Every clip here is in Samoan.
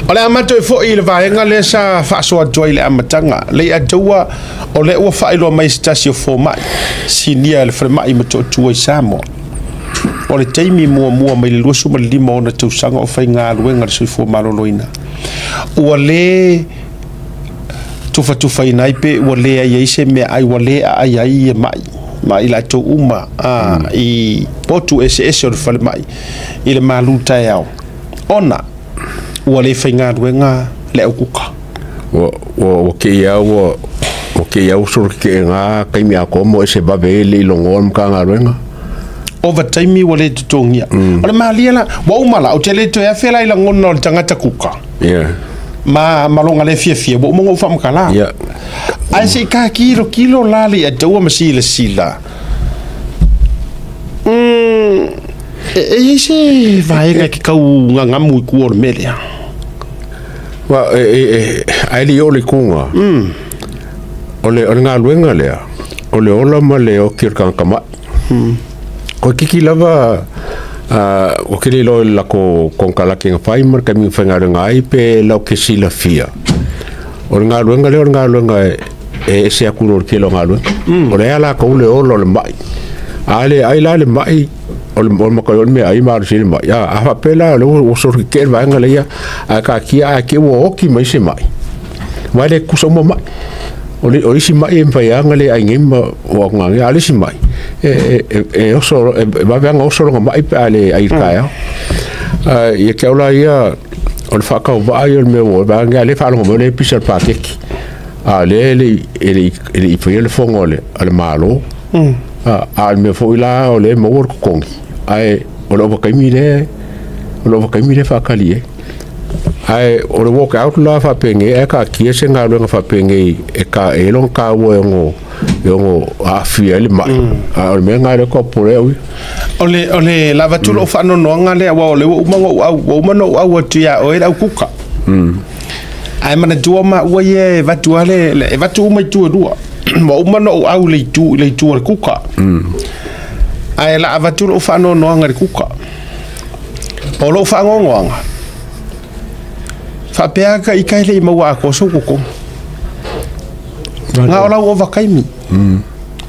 O le a matou foi i le vaega lea sa faasoa atu ai i le amataga, le Atua o lea ua faailoa mai e se tasi o fomai sinia i le falemai i Motootua i Samoa. O le taimi muamua mai le 25 o ona tausaga o faigaluega i le soifua maloloina, ua le tufatufaina ai pe ua leai ai se meaai ua le aai ai ia mai ma i latou uma i potu eseese o le falemai i le malu taeao, ona ua le faigaluega le aukuka. Ua kēia ua kēia ua solo kekeʻega taimi atoa mo e se vave e le i logoa le Matagaluega. Ova taimi ua le totogia. O le malie la, ua uma la, ou te le toe afe la i lagona o le tagata kuka. Ma loga le fiafia, ua uma ona ou faamatala. Ae se i ka kilokilo la le Atua ma silasila. E i ai se vaega e ke kau gagamu i tua o le mea lea. Wa e ae le i oo i le ituga. O le galuega lea, o le ola ma le oki o le tagata mai. Koe kiki lava ua ke le iloa i le latou konekarate na fai ma le taimi na faigaluega ai pe lau ke silafia. O le galuega lea o le galuega e ese atu i lo le tele o galuega. O lea a latou le ola o le mai. A le ai la le mai, o le matai o le meaai malosi ai le mai. A faapea la o lea ua solo kekee le vaega lea, ae taatia ae te i ua oti mai se mai. Aua e le tutusa uma mai. O le isi mai e mafai lava ona le ai nei ma o atu nei, a o le isi mai, e oso, e vave lava ona oso lona mai pe a le ai i le taeao. Ae ia te au la ia, o le faatauvaa ia o le mea ua vaega lea e faalogo mai o lea e pisa le paketi. A o lea e le i faia le fono a le Malo. A o le mea foi la o lea e maua le totogi, ae o le ovataimi lea, o le ovataimi lea e faatali ai. Ae o le walk out la faapenei, ae taatia se galuega faapenei e ka e lona taua e ono aafia ai le mai. A o le mea lena lea e popole au ia. O le lava atu lou faanoanoaga lea, aua o lea ua uma ona ou au, ua uma ona ou au atu ia oe le au kuka. Ae manatua maua ia e avatu lava e avatu uma itu e lua. Ua uma ona ou au i le itu o le kuka. Ae la avatu lou faanoanoaga i le kuka. O lou faanoanoaga, faapea ka ika e le i maua atoa sou totogi. Na o lau ovataimi.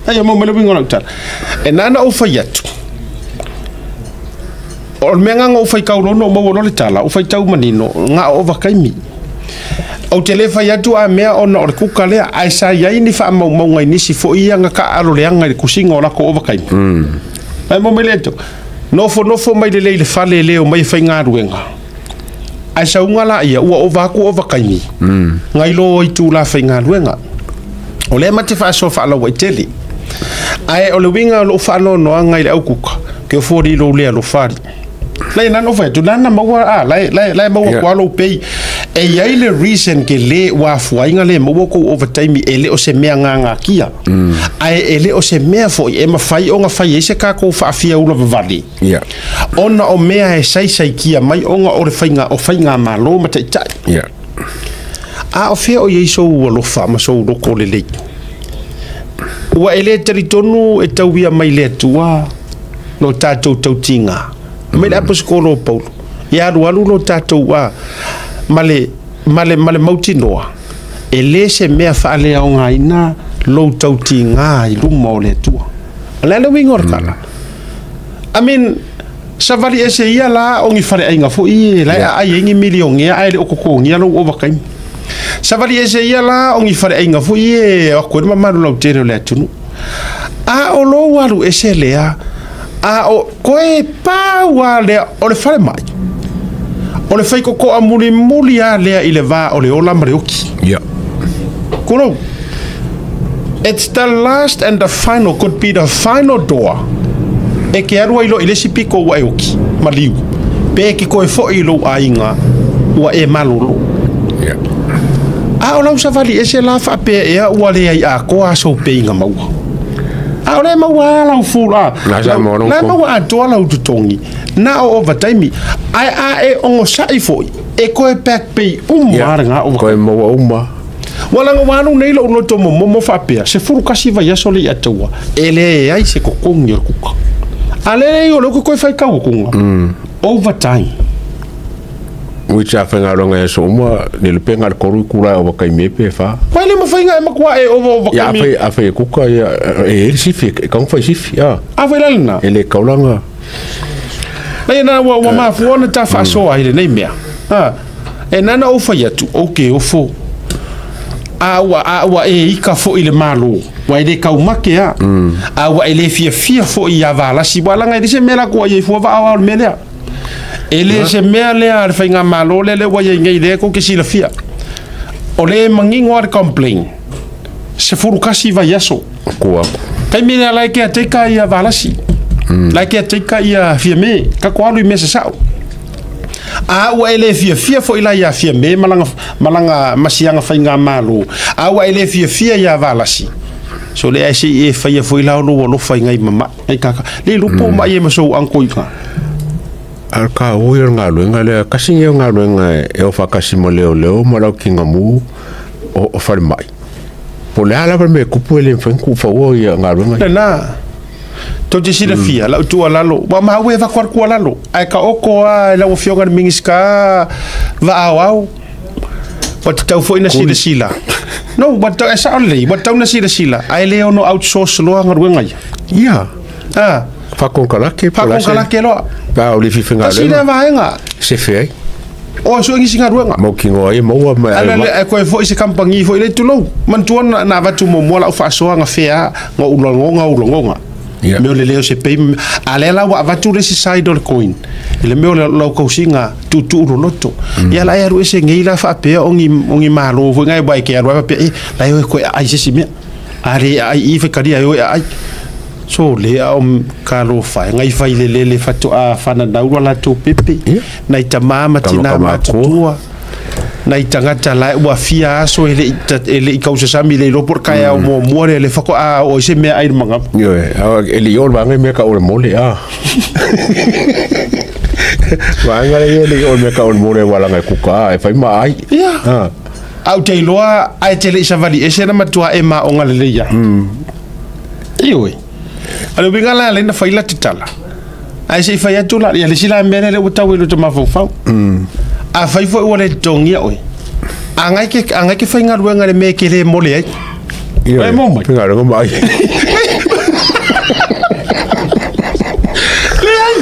Ai mo me le uiga o lau tala. E nana ou fai atu. O le mea ngā ou fai kaulono o maua loa le tala, ou fai tau manino, ngā o ovataimi. Ou te le fai atu a mea ona o le kuka lea, ae sa i ai ni faamaumauga i nisi foi ia nga taalo leaga i le tusiga o latou ovataimi. Ae mo mai le atu, nofonofo mai lelei i le fale le o mai e faigaluega. Ae sauga la ia, ua ova atu ovataimi, ngai lo itulā faigaluega. O lea ma te faasoa faalauaitele. Ae o le uiga o lou faanoanoaga i le au kuka, ke o fua lilo lea alofali. Lai nana o fai atu, nana maua, a, lai, lai, lai maua kwa lou pei. E i ai le reason ke le ua afuaiga le maua kou ovataimi e le o se mea ngagakia. Ae e le o se mea foi e mafai ona fai ai se tatou faafia ula vavale. Ona o mea e saisaikia mai ona o le faiga o faigamalo ma taitai. A o fea o i ai sou alofa ma sou loko lelei. Ua e le talitonu e tauia mai le Atua lo tatou tautiga. Mai le aposetolo o Paulo. Ia alu alu lo tatou a ma le mautinoa. E le se mea faaleaogaina lou tautiga i luma o le Atua. O le a le uiga o le tala. I mean, savali ese ia la o ni faleaiga foi e la e aai ai ni milionea ae le o totogia lou ovataimi. Savali ese ia la o ni faleaiga foi e o atu ai le mamalu lautele o le atunuu. A o lou alu ese lea, a o koe pau a lea o le falemai. O le faikokoa mulimuli a lea i le va o le ola ma le oki. Kolo. It's the last and the final, could be the final door. E ke alu ai lo i le isi piko ua e oki, ma liu. Pe ke koe foi i lou aiga, ua e malolo. A o lau savali ese la faapea ea ua leai atoa aso peiga maua. A o le maua a lau full a. La sa maua La maua atoa lau totogi. Na o ovataimi. Ae a e ogosai foi, e koe back pay uma yeah. Ngā o Koe maua uma. Wala nga wanu nei lou loto momomo faapea, 11 vaiaso le i ataua, e le ai se totogi o le kuka. A le lei o le koe fai kau kunga. Overtime. Which a whaingaronga e so uma, ni le penga le koru kura o wakaime pe wha. Wai le mawhainga e makua e ova o Ia, wakaime. a whai e kuka, ia, e e sifi, e kaung whai sifi, ia. A whai lalana. E le kaulanga. Nei na ua mafua ona ta faasoa ai lenei mea. Ha. E nana ou fai atu, ou ke ofo. A ua e ika fo'i le malo. Ua e le kaumake a. A ua e le fiafia fo'i ia valasi. Ua langa e le se mea la kua i fua va au le mea lea. E le se mea lea le whainga malo le le ua iai nei lea ko ke silafia. O le mangingo a le complain. Se furukasi vai aso. Kua. Kai mea lai ke a teika ia valasi. Lai ke a teika ia fia me. Ka ko alu i mea se sao. A ua e le fiafia fo'i la ia fia me malanga masianga whainga malo. A ua e le fiafia ia valasi. So le ai se e whaia fo'i la olo alofa i ngai mama. Ai kaka. Le lupo mai e maso anko ika. Al ka oi o ngā luenga lea, kasi nge o ngā luenga e o whakasi mo leo leo, ma lau ki ngā mū o whare mai. Po le ala me kupu e le mwhenku whaua i ngā luenga. Le nā, tō te silafia, lau tua lalo, wa maha ue whakuar kua lalo. Ai ka oko a, e lau fionga ni mingiska, wa au au. Wa te tau foi na sila sila. No, wa tau, e sao lei, wa tau na sila sila. Ai le ono outsource loa ngā luenga ia. Ia. Ah. Whakonkalake, Whakonkalake loa. Pā o le whiwhinga Kasi lea vaenga. Se whiai. O so ngi singa ruanga. Mau ki ngoa e maua mai. Ala le e koe foi se kampangi foi le tulou. Mantua na vatu mo mo la u faasoa nga fea nga ulongonga ulongonga. Yeah. Meo le leo se pei ale la wa vatu le si side o le coin. Le meo le lau kausinga tutu loloto. Ia la e aru ese ngei la faapea ongi malo foi ngai bai ke aru faapea e la e koe ai se si mea. Ale ai i whakaria e oe ai. So le au ka lo whai, ngai whai le lele whato a whana naura la tō pepe. Yeah. Nei ta māma tina matutua. Nei tangata lai ua fia aso e le i kausasami le ilopo kai au mō mua le whako a o ese mea ai manga. Ioe, e le iol wanga mea ka ore mole a. Wanga le le iol mea ka ore mole walanga kuka e whai ma ai. Yeah. Au te iloa ai te le isawali ese na matua e ma onga le leia. Ioe. Ale winga la le na faila titala. Ai se fai atu la ia le sila mele le utau i lo te mafaufau. A fai foi ua le tongia oe. A ngai ke fai ngaruenga le me ke le mole ai. Ioe, e mo mai. Fai ngaruenga mai. Le ai,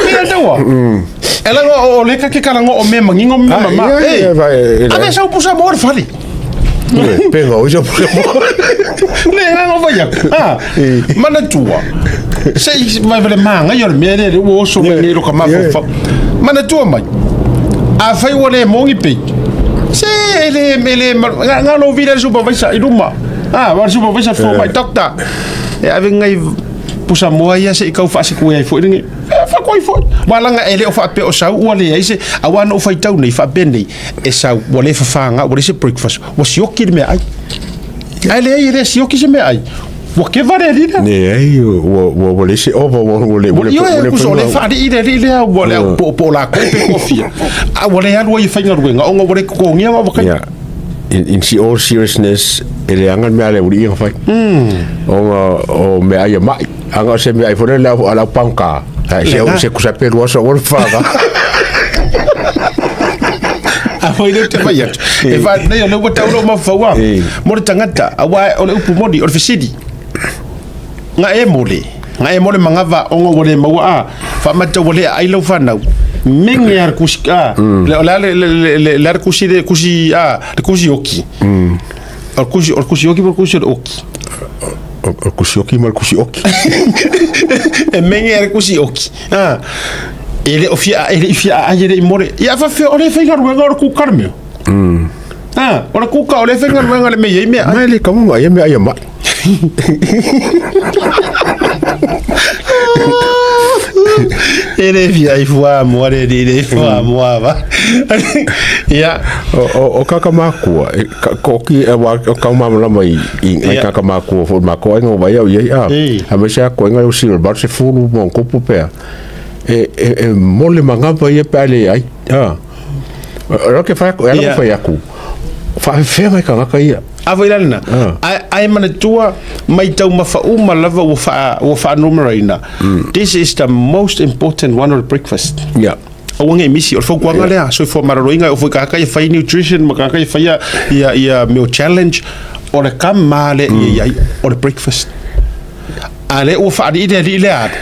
le ai taua. E langa o le ka ke kalango o me mangingo me mama. Ia, A me sau pusa mo le fale. Penga o isa pusa mo. Le nganga vai aku. Ah, mana tua. Sei vai vale manga yo le mere le o so me ni lo ka mafaufau. Mana tua mai. A fai o le mongi pe. Se ele ele nga lo vira supervisor iluma. Ah, wa supervisor for my doctor. E ave ngai pusa moa ia se ikau faasi kue ai foi ngi. Fa koi foi. Walanga ele o fa pe o sau ua le ai se awa no fai tau nei fa be nei. E sau ua le fa nga ua le se breakfast. Ua sioki le mea ai. Ai le ai le sioki se mea ai. Ua ke vare rina. Ne ai ua le se ova ua le ua le kuso le fa ri le ri le ua le po po la ko pe ko fia. A ua le alu ai fainga ruenga onga ua le kokongia ua kai. Yeah. In all seriousness e le anga mea le uri inga fai. Onga o mea ai mai. Anga se mea ai fone le au ala panka. Se o se kusape rua so ua whaga. A foi le te vai atu. E fa nei o le ua taulo mafaua. Mo le tangata a wa o le upu moni o le fesili. Nga e mole. Nga e mole mangava onga ua le maua a. Fa mata ua le ai lau whanau. Menge ar kusi a. Le le kusi le kusi a. Le kusi oki. O kusi oki o kusi oki. O kusi oki ma le kusi oki. E menge ar kusi oki. Ah. E le ofia e le fia a le mole. Ia fa fe o le fenga ruenga o ku karmeo. Ah, o le kuka o le fenga ruenga le me i mea. Mai le kamu mai me ai mai. E le fia i fua moa le le fua moa va. Ia o kaka makua ko ki wa ka mama i i kaka makua fo makua ngo vai au ia a. A me sa ko ngo silo bar se fulu mo kopu pea. E mole mangapa ia pe ale ai. Ah. Ro ke fa ko ala fa yaku. Fa fe mai ka ka ia. A foi lana. Ai mana tua mai tau mafauma lava ua fa numeraina. This is the most important one of the breakfast. Yeah. Aua nei misi o le fautuaga lea soifua maloloina e oo foi i tagata ia fai nutrition ma tagata ia faia ia ia mea o challenge o le kama lea ia i ai o le breakfast. A lea ua faalii le alii lea alu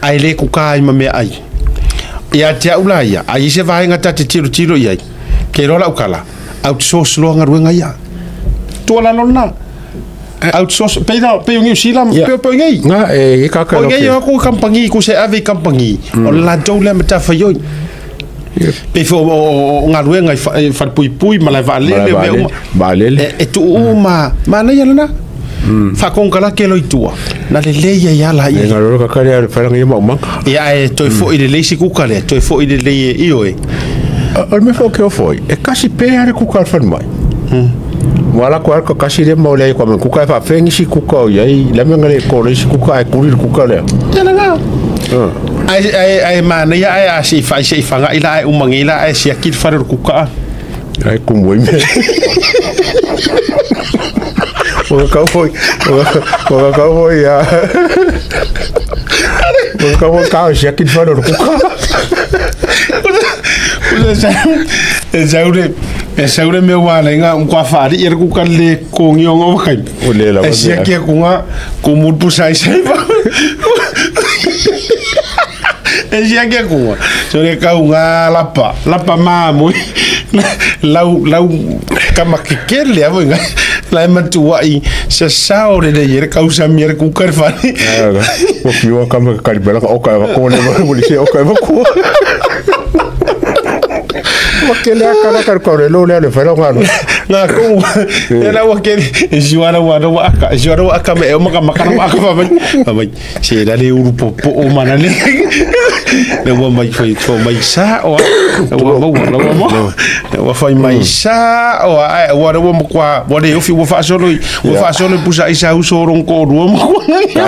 ae le kuka ai ma meaai. Ia te au la ia, a i ai se vaega ta te tilotilo i ai, ke iloa lau tala, outsource loa galuega ia. Tuualalo lena. Outsource, pei la, pei o Niu Sila, pei pei o nei. Nga e i kaka O nei o atu i kamupani, ku se ave i kamupani, o le latou lea matafaioi. Pei foi o galuega i falepuipui, malae vaalele, mea uma. Vaalele. E tuu uma, manaia lena. Faakonekarate loa i tua, na lelei ai lava la ia. E galolo kaka lea le fai lana ia maumaga. Ia ae toe foi lelei si kuka lea, toe foi lelei e ioe. O le mea foi o ke ofo ai, e kasi pea le kuka a le falemai. Ua ala atu ai le kasi lea ma o leai koa kuka e faafefea nisi kuka o i ai, le a mea na le kolo isi kuka ae kuli le kuka lea. Ia lena. Ae ae ae manaia ae a se i fai se i faga'i la ae uma nei la ae siaki le fale o le kuka a. Ai kumu ai mea. Ua kau foi, ua kau foi a. Ua kau foi kau siaki le fale o le kuka. E sau le e sau le mea ua ala ai ga faalii e le kuka le kogioga o vakaimi. Ua le lava E siaki akuga kumu le pusa ai sai E siaki akuga so le kauga lapa lapa mamoe lau lau kama kekele a foi la e matuai sasao lelei e le kausami e le kuka le fale. Ua fiu kama ka kalipela ka oka e wako le mo le se oka e wako. Ua kele a kana ka ka le lo le le fela ngalo. Ngā kou, e la ua kele, e siwa la ua ua aka, e siwa la ua aka me e o maka maka la ua aka fa mai, se la le uru popo o mana le, le ua mai fai fo mai sa o a, ua maua, la ua maua, ua fai mai sa o a, ua ua makua, ua le ofi ua faasolo i, ua faasolo i pusa i sa uso rong ko rua makua. Ka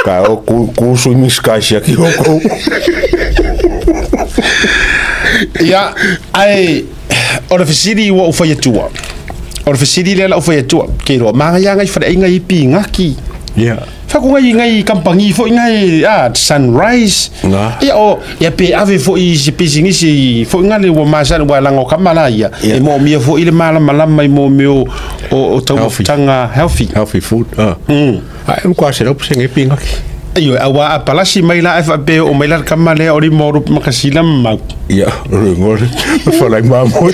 ka o ku ku su mis ka siaki o kou. Ia, ae, o le fesili ua ou fai atua, o le fesili lea la ou fai atua, ke iloa magaia ngai faleaiga i pigaki. Ia. Faku ngai ngai kamupani foi ngai a Sunrise. Nga. Ia o ia pe ave foi i se pisinisi foi ngale ua masani ua laga o kama la ia. Ia. E moomia foi le malamalama i mo mea o o taumafataga healthy. Healthy food. Ah. Ai e matua 100% e pigaki. Ioe, auā a palasi mai la ae faapea e oo mai la le kama lea o lima o lupe makasina ma mau. Ia, o le igoa le falai mamoe.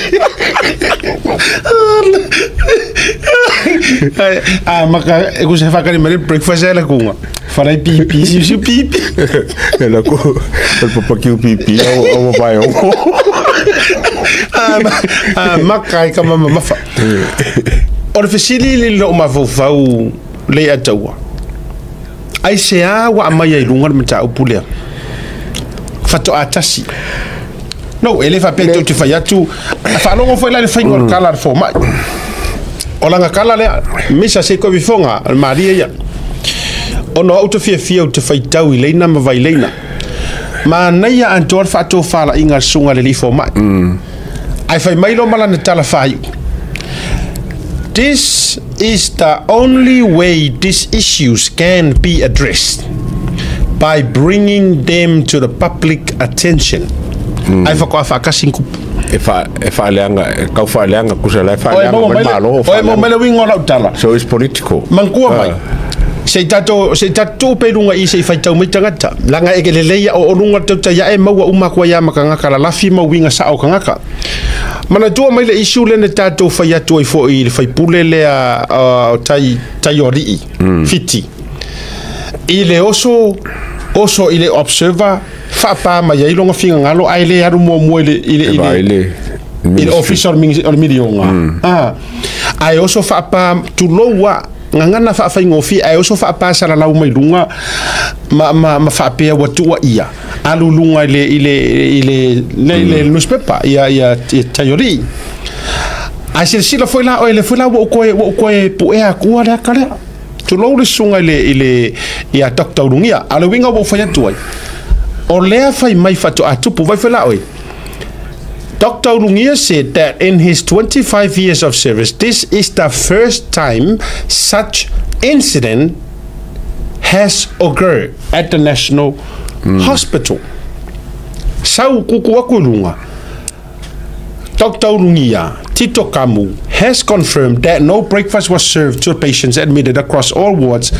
A maka e kusa whakari mai le breakfast e la kunga. Wharai pipi, siu siu pipi. E la ku, o le papakiu pipi, au au vai o. A maka e kama mamafa. O le fesili le loo mafaufau le ataua. Aisea ua aumai ai i luga le mataupu lea? Faatoa tasi. No, e le faapea tou te fai atu, faalogo foi la i le faiga o le tala a le fomai. O lana tala lea, misa se koe vifoga, o le malie ia. Ona o au te fiafia ou te faitau i leina ma vaileina. Manaia atoa le faatofalaiga a le susuga i le alii fomai. Ae fai mai loa ma lana tala faaiu, This is the only way these issues can be addressed, by bringing them to the public attention. Ae faatoa faatasi ni kupu. E fa e faaleaga e tau faaleaga tusa la e Oe faaleaga maua mai mai le le, Malo o oe maua mai faaleaga. le uiga o lau tala. So it's political. Manatua mai, se i tatou, se i tatou tuu pea i luga i i se i faitau mai tagata. Leaga e lelei a o luga le tautai ae maua uma atu ai lava ma tagata lalafi ma uiga sao o tagata. Manatua mai le issue lea na tatou fai atu ai foi i le faipule lea o tai, tai o alii, Fiti, i le oso, oso i le Observer, faapa mai ai lona finagalo ae le alu muamua i le, i le, E i le, vaai le i le ofisa o le miliona. Ae oso faapa, tulou a, gagana faafaigofie, ae oso faapasalalau mai luga ma, ma, ma faapea ua tuuaia, alu luga i le, i le, i le, le, le newspaper, ia, ia, ia Taiolii. Ae silasila foi la oe, lea foi la ua ou toe, ua ou toe puea atua le aka lea. Tulou le susuga i le, i le, ia Doctor Ulugia. A o le uiga ua ou fai atu ai, o lea fai mai faatoa tupu vai foi la oe. Doctor Ulugia said that in his 25 years of service, this is the first time such incident has occurred at the National Hospital. Sau kuku aku i luga. Dr. Ulugia Tito Kamu has confirmed that no breakfast was served to patients admitted across all wards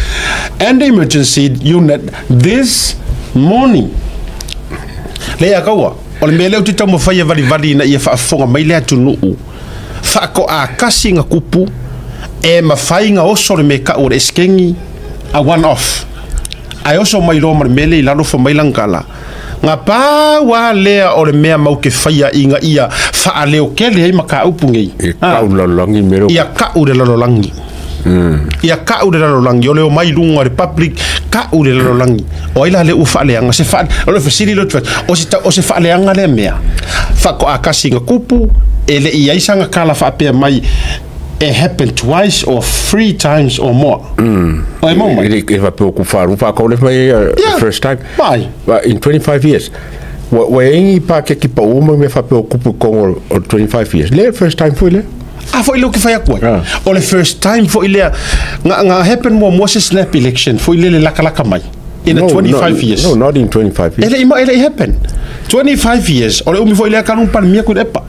and the emergency unit this morning. Lea kaua, o le mea lea ou te taumafai e valivali ina ia faafofoga mai le atunuu, faakoa kasi ga kupu e mafai ga oso le mea kau o le esekegi a one off. Ae oso mai loa ma le mea lea i lalo fa mai lagakala. Ga pau a lea o le mea mau ke faia ina ia faaleo kele ai makaupu nei. E kau lalolagi mea ia kau le lalolagi. Ia kau le lalolagi, o le o mai luga o le public, kau le lalolagi. O ai la le ua faaleaga se faa, o le fesili lo o se, o se faaleaga lea mea. Faakoa kasi ga kupu, e le i ai saga kala faapea mai, it happened twice or three times or more. O e mau mai. E e faapea ku wharu whakau le mai first time. Mai. But in 25 years, wa engi pa ke ki pa uma me faapea kupu kongo o 25 years. Le first time foi le. A foi leo ke fai aku ai. Ah. O le first time foi lea, nga happen mua se snap election, foi le le laka laka mai. In a No, 25 no, years. No, not in 25 E years. le ima e le happen. 25 years. O le umi foi lea kalung palmia ku epa.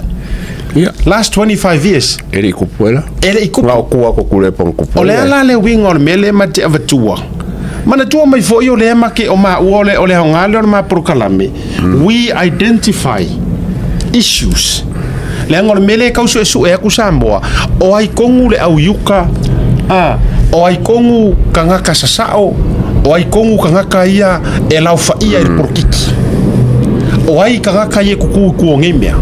Last 25 years. E le kupu ela. E le i kupu. Ngā o kua ko kule pang kupu. O le ala le winga o le mele ma te avatua. Mana tua mai foi o le ma ke o ma ua o le honga le o le ma prokalame. We identify issues. Le anga o le mele kau su e aku Samoa. O ai kongu le au yuka. Ah, o ai kongu kangaka sasao. O ai kongu kangaka ia e lau faia i le porokiki. O ai kangaka ia kuku ku o ngei mea.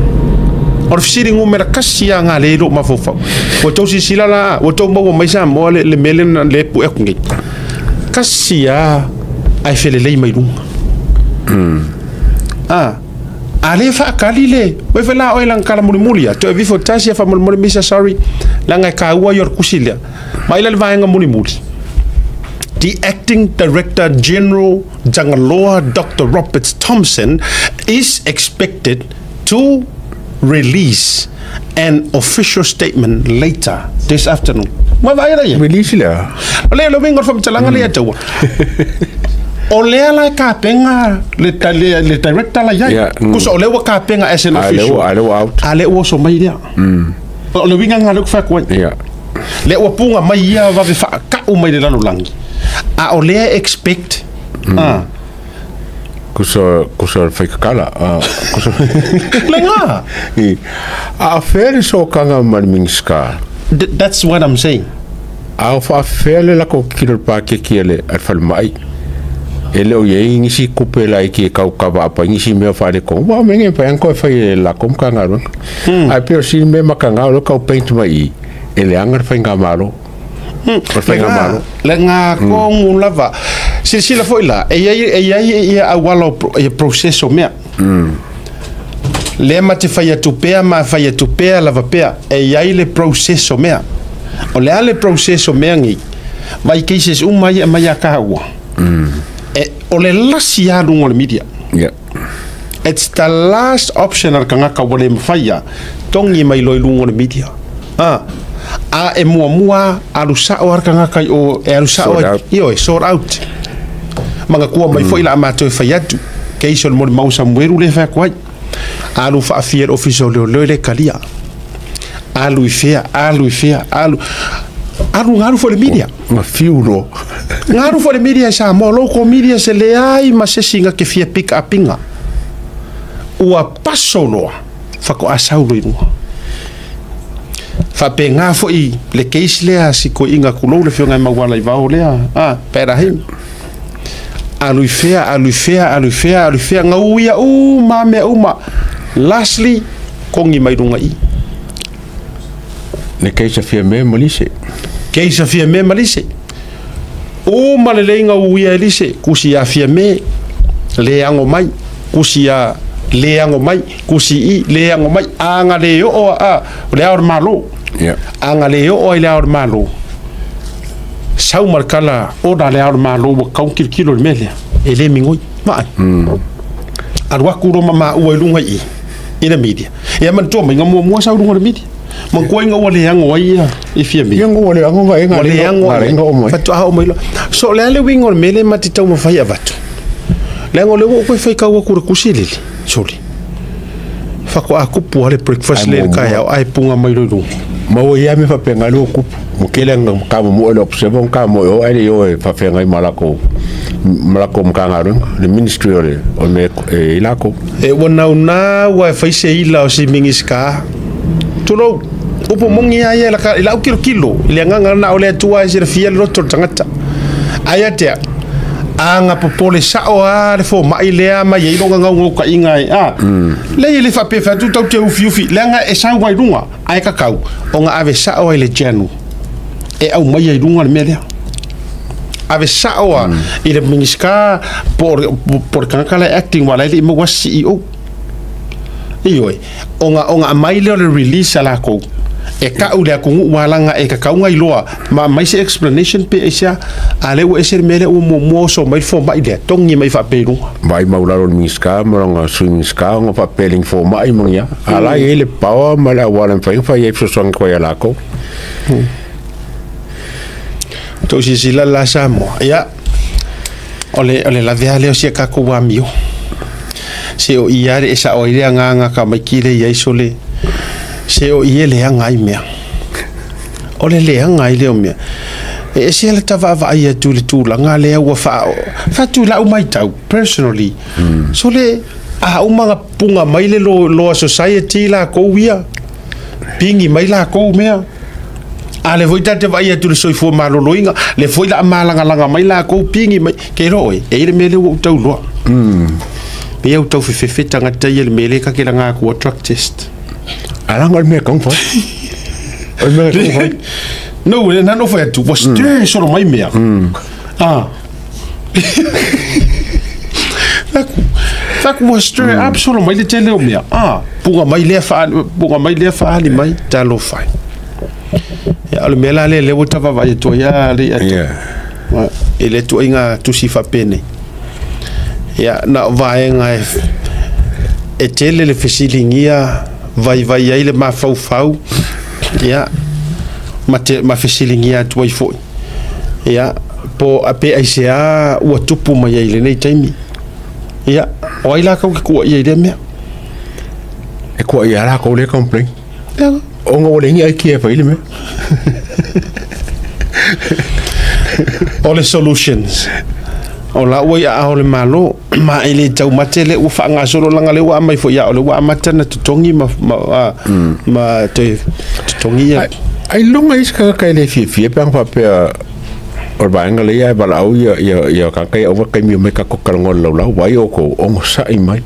O le fesili ngumera kasi a ngā le ro mafaufau. Ua tou silasila la, ua tou maua mai Samoa le mea lena le pu'e aku nei. Kasi a ae felelei mai luga. Ah, a le faakali le, ua fe la oe laga kala mulimuli a, toe vifo tasi a faamolemole misa sorry, laga e kāua i o le kusi lea. Ma ila le vaega mulimuli. The acting director general Jangaloa Dr. Robert Thompson is expected to release an official statement later this afternoon. Ma vai la ia. Release le. O le lo wingo from talanga le ataua. O lea la ka penga le director la iai. Kusa o le ua ka penga as an A le official. ua, a le ua out. A le ua so mai lea. O le winga ngā le kuwha kuai. Le ua punga mai ia wawe wha ka mai le lalolagi. A o lea expect. Ah. Kusa whaikakala. Ah, kusa. Le ngā. I. A whea so kanga ma le Minista. That's what I'm saying. A o wha le lako kilo pa ke ki le al mai. E leo ye ngisi kupe la ki kau ka va pa ngisi me fa le ko. Wa me nge pa yanko fa le la kom ka ngaro. A pe o si me makanga lo kau paint mai. E le anga fa nga malo. O fa nga malo. Le ngā kongu lava. Silasila foi la, e iai e iai ia auala o ia processo mea. Le ma te fai atu pea ma fai atu pea lava pea, e iai le processo mea. O le a le processo mea ngi, vai cases uma ia mai a kāua. E, o le lasi a lunga o le media. It's the last option al kangaka wa le mawhaia, tongi mai loi lunga o le media. Ah, a e mua mua alu sao ar kangaka i o e alu sao Sort ai- out. Io e sort out. Manga kua mai foi la matou e fai atu. Kei so le mo mau samueru le fai kuai. Alu whaafia le office o leo leo le kalia. Alu i fea, alu i fea, alu. Alu ngalu fo le media. Ma fiu no. Ngalu fo le media sa mo local media se le ai ma se singa ke fia pick upinga. Ua paso loa whako asau lo inua. Whape ngā foi le case lea si ko inga kulou le whionga e mauala i vao lea. Ah, pera him. Alu i fea, alu i fea, alu i fea, alu i fea, ngā uia uma mea uma. Lastly, kongi mai runga i. Le keisa fia me malise. Keisa fia me malise. Uma le leinga uia elise, kusi a fia me, le ango mai, kusi a le ango mai, kusi i, le ango mai, anga le o a, le aor malo. Anga le o ai le aor malo. Sau markala, ora le aor malo, wa kaun kilo le melea. E le mingoi, maai. Aru aku ro mama ua i lunga i, i le media. Ia man tua mai ngā mua mua sau lunga le media. Ma kua inga ua le ango ai ia, i fia me. Ia ngo le ango vai Ua le ango nga ai. ngo mai. Fatua o mai lo. So le ale wingo le mele ma te tau mawhai avatu. Le ango le ua koe whai kau aku le kusi lele. Soli. Faatoa tupu lava le breakfast lea i le taeao ae puga mai loa i luga. Ma ua i ai mea faapena lea ua tupu. Ua tele ina tamomoe le observer ma tamomoe o ae le i o e faafeagai ma latou ma latou Matagaluega, le Ministry o le o le mea e i ai latou. E ua naunau lava e fai se ila o si Minisita. Tulou, upu moni lava ia i lau tilotilo, i le agaga na o le Atua e silafia le loto o le tagata. Ae ia te au, a na popole sao lava le fomai lea ma i ai lona naunautaiga e, a, leai e le faapea e fai atu tatou te ufiufi, leaga e sau mai luga, ae tatau ona ave sao ai i le channel e aumaia i luga le mea lea. Ave sao lava i le Minisita po o le tagata la e acting aua o la e le i maua se CEO. Ioe, ona ona aumai lea o le release a latou e tau i le atunuu aua leaga e tatau ona iloa ma aumai se explanation pe aisea, a o lea ua ese le mea lea ua muamua oso mai le fomai lea, togi mai faapea i luga. Vaai maulalo le Minisita ma lona Sui Minisita ona faapea e le ni fomai ma ni a, a o la e i ai le power ma le auala e mafai ona fai ai fesoasoani atu ai ia latou. Tou silasila la Samoa, ia, o le, o le lave lava lea o si a tatou amio. Se o i lava e sao ai le agaga tamaiti lea i ai sole, se o i e leaga ai mea. O le leaga ai lea o mea. E ese lava le ta vaavaai atu i le tulaga lea ua faa, fai atu i lau matau, personally, sole, a uma ona puga mai le Law Society latou ia, pigi mai latou mea. A lea foi ta te vaai atu i le soifua maloloina, lea foi o le a malagalaga mai latou pigi mai. Ke iloa oe, e i ai le mea lea ua ou tau iloa. Pei ua tau fefefe tagata ia i le mea lea ta te laga atua drug test. A leaga o le mea e tatau ona fai. O le mea e tatau ona fai. No, na ona fai atu, ua stir solo mai mea. Ah. Fai atu ua stir up solo mai le tele o mea. Ah, puga mai lea faaali, puga mai lea faaali mai, talofa e. Ia, o le mea la lea lea ua ta vaavaai atu ai lava le atu. I le ituaiga tusi faapenei. Ia, na o vaega e, e tele le fesiligia vaivai ai le mafaufau, ia, ma, te, ma fesiligia atu ai foi. Ia, po pe aisea ua tupu mai ai i lenei taimi. Ia, o ai la kau ke kuaia i lea mea? E kuaia lava latou lea e complain. Ia. Ona ua leai ni aikia e fai le mea. O le solutions. O la ua i aao o le Malo, ma e le taumate lea ua faagasolo leaga lea ua aumai foi ia o lea ua amata ona totogi ma, ma, a, ma toe totogi ia. Ailoga i ai se tagata e le fiafia pe ana faapea o le vaega lea e valaau ia ia ia tagata ia aua taimi omai tatou talanoa i le laulau, vaai outou, onosai mai.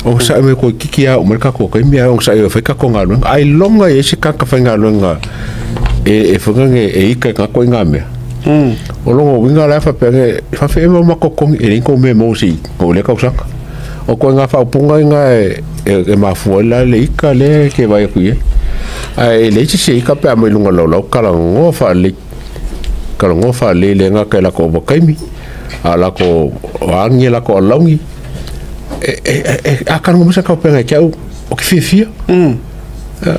Onosai mai toeitiiti lava oo mai le tatou taimi ae onosai e fai tatou galuega. Ailoga i ai se tagata faigaluega e foi lea e ita i tagata ituaiga mea. O lona uiga la e faapea e faafefea ea ma totogi, e leai ni tou mea e maua se i oo i lea tausaga. O ituaiga faaupuga na e mafua ai la le ita lea e te vaai atu i ai. Ae e leai se isi e ita pe a aumai i luga o le laulau talanoa faalelei. Talanoa faalelei le gata i latou ovataimi, a o latou agi a latou alauni. A talanoa mai se tagata faapena ia te au, ou te fiafia.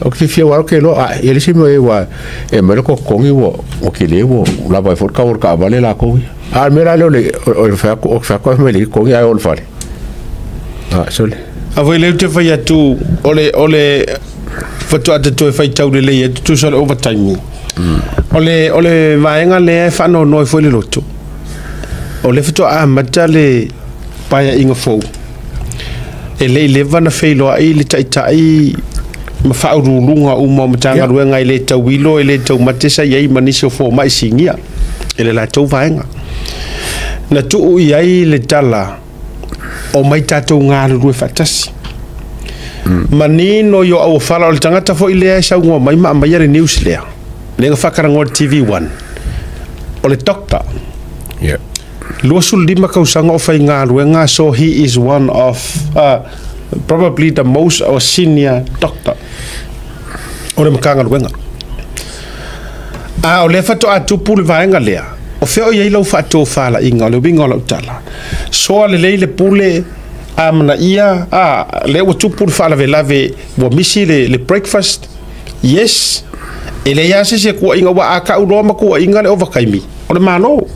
Ou te fiafia aua ou te iloa, a e leai se mea ua e aumai le totogi ua tele ua lava ai foi le tau o le taavale latou ia. A o le mea la lea o le o le fai atu, ou te fai atu ae fai mai e leai totogi ae o i le fale. A, sole. A foi lea ou te fai atu, o le, o le faatoa ta toe faitau lelei atu tusa o le ovataimi. O le, o le vaega lea e faanoanoa ai foi le loto, o lea faatoa amata le paeaiga fou. E le i leva ona feiloai le taitai ma faauluuluga uma o Matagaluega e le tauilo, e le taumate sa i ai ma nisi o fomai sinia i le latou vaega. Na tuu i ai le tala, omai tatou galulue faatasi. Manino i o auofala, o le tagata foi lea e saunoa mai ma aumaia le news lea, lea na faatalanoa i le TV1, o le doctor. 25 tausaga o faigaluega, so he is one of probably the most or senior doctor o le Matagaluega. A o lea faatoa tupu le vaega lea, o fea o i ai lau faatofalaiga, o le uiga o lau tala. Soa lelei le pule, amanaia, a, lea ua tupu le faalavelave, ua misi le breakfast, yes, e leai lava se isi e tuuaiga, aua a tau loa ma tuuaiga le ovataimi, o le Malo.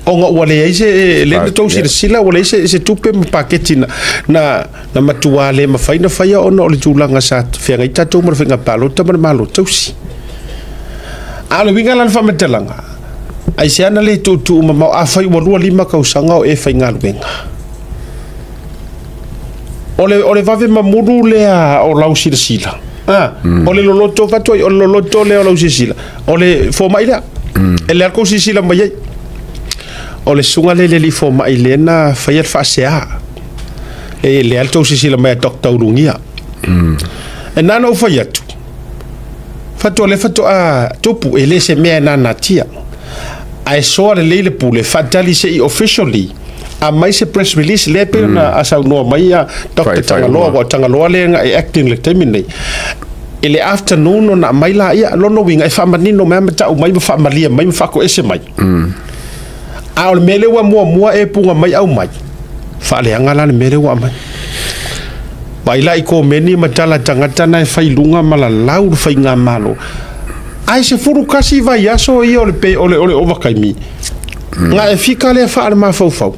Ona ua leai se le na tou silasila ua leai se tupe ma paketi na matua le mafai na faia ona o le tulaga sa feagai tatou ma le faiga palota ma le Malo tausi. A o le uiga la o le faamatalaga, aisea na le tuutuu mamao afai ua 25 tausaga o e faigaluega. O le vave mamulu lea o lau silasila. O le loloto faatoai, o le loloto lea o lau silasila. O le fomai lea. E le alkou silasila mai ai. O le susuga lea i le alii fomai lea na faia le faasea. E le altou silasila mai a Dr. Ulugia. E nana ou fai atu. Faatoa le faatoa tupu e le se mea e nanatia. Ae soa lelei le pule, faatali se i officially a mai se press release lea pei ona saunoa mai a Dr. Tagaloa, ua Tagaloa lea e acting le taimi nei. I le afternoon ona aumai laia, lona uiga e faamanino mai ma tau mai ma faamalia mai ma faakoese mai. A o le mea lea ua muamua e puga mai au mai, faaleaga la le mea lea ua aumai. Vaai la i komeni ma tala tagata na e fai luga ma lalau le faigamalo. Ae 11 vaiaso ia o le pe o le ovakaimi. Nga e fika lea faale mafaufau.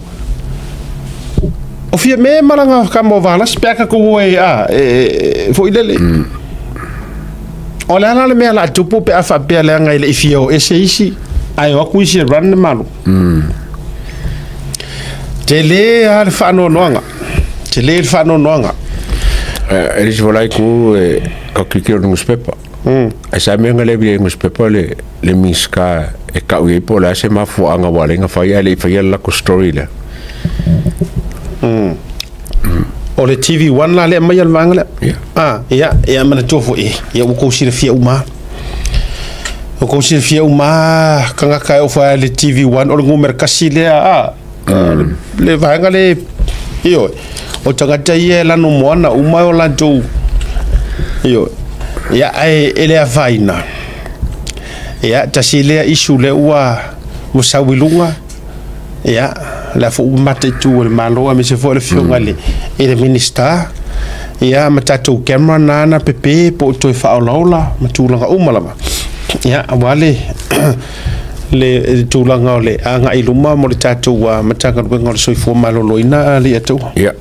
O fia me malaga ka mo valas pe ka ko e a e foi lele. O le ala le mea la tupu pe a fa pe le anga ile fia o ese isi ai o ku isi ran malu. Tele a le whaanoanoanga. Tele le whaanoanoanga. E risi volai ku e ka kiki o newspaper. E sa mea ngale via newspaper le miska e kau i po la se mafuanga wale nga whai ale i whai ala ko story le. O le TV1 la le mai al vanga le. Ah, ia ia mana tofu e. Ia u ko sira fia uma. O ko sira fia uma kanga kai o fa le TV1 o le ngumer kasi le a. Le vanga le io. O tangata ia lano moana uma o lantou. Io. Ia ai ele afaina. Ia tasi le isu le ua musawilunga. Ia la fo mate tu le malo me se fo le fionga le e le minister. Ia matatou camera nana pepe po toi fa olaola matulanga uma lava. Ia wale le tulanga o le anga iluma mo le tatou matanga luenga o le soifua maloloina le atu. Ia.